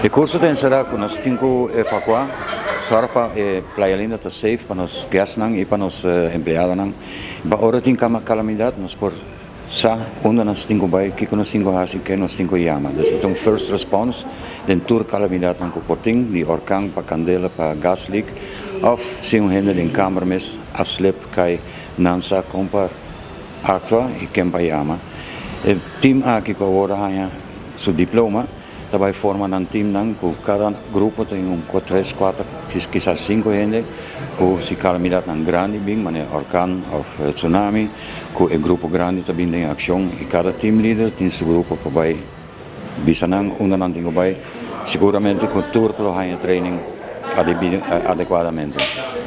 E curso ta encera cu nos tin cu evacua, zorg pa e Playa Linda ta safe pa nos guestnan y pa nos empleadonan. Pa ora tin calamidad nos por sa unda nos tin cu bay, kico nos tin cu haci, ken nos tin cu yama. Dus e ta un first response den tur calamidadnan cu por tin, di orkan pa candela pa gas leak of si un hende den kamer mes a slip cay, nan sa con pa actua y ken pa yama. E team aki cu awor a haña su diploma ta bay forma nan teamnan cu cada grupo tin un tres, cuater, kisas cinco hende cu si calamidadnan grandi bin manera orkan of tsunami cu e grupo grandi ta bin den accion y cada team leader tin su grupo pa bay bisa nan unda nan tin cu bay, siguramente cu tur lo haña training adecuadamente.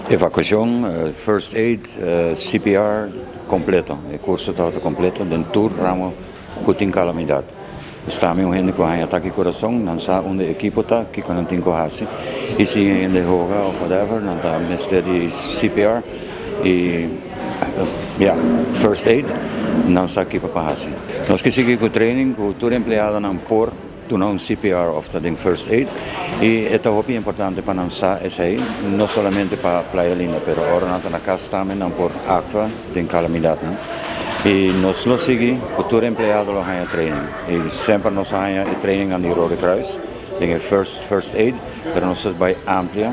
Evacuacion, first aid, CPR completo, e curso tabata completo den tur ramo cu tin calamidad. Sta mi un hende cu haña atake di curason, nan sa unda e ekipo ta, kico nan tin cu haci. Y si un hende hoga of whatever, nan ta mester di CPR y ya, first aid, nan sa kico pa haci. Nos ke sigui cu training cu tur empleadonan por duna un CPR of ta den first aid y e ta hopi importante pa nan sa esey, no solamente pa Playa Linda, pero ora nan ta na cas tambe nan por actua den calamidadnan. Y nos lo sigui cu tur empleado lo haña training. Y semper nos a haña e trainingnan di Rode Kruis den e first aid, pero nos ta bay amplia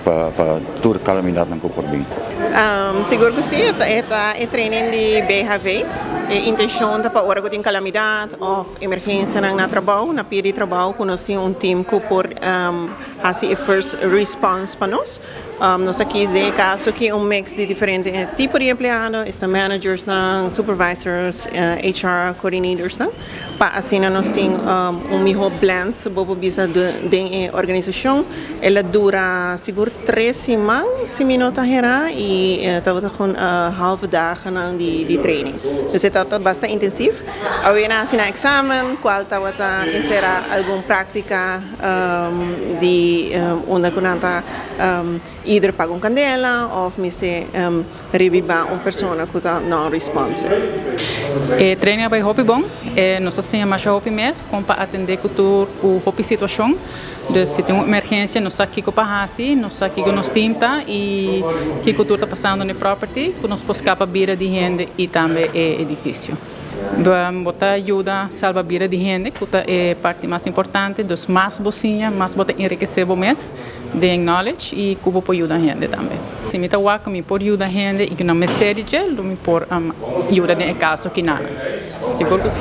pa tur calamidadnan cu por bin. Sigur cu si, e ta e training di BHV. E intencion ta pa ora cu tin calamidad of emergencianan na trabou, na pia di trabou, cu nos tin un team cu por haci e first response pa nos. Nos a kies den e caso aki un mix di diferente tipo di empleado, esta managersnan, supervisors, HR coordinatorsnan, pa asina nos tin un miho blend, bo por bisa, den e organisacion. El a dura sigur 3 siman, si mi no ta hera, y tabata gewoon halve dagennan di training. Dus e tabata basta intensief. Awe nan a haci nan examen, cual tabata encera algun practica di unda cu nan ta either paga un candela of mester reviva un persona cu ta non-responsive. E training a bay hopi bon. Nos a siña masha hopi mes con pa atende cu tur cu hopi situacion. Dus si tin un emergencia, nos sa kico pa haci, nos sa kico nos team ta y kico tur ta pasando na e property, cu nos por scapa bida di hende y tambe e edificio. Bo ta yuda salba bida di hende, cu ta e parti mas importante. Dus mas bo siña, mas bo ta enrikece bo mes den knowledge y cu bo por yuda hende tambe. Si mi ta wak mi por yuda hende y cu nan mester di dje, mi por yuda den e caso aki nan. Sigur cu si.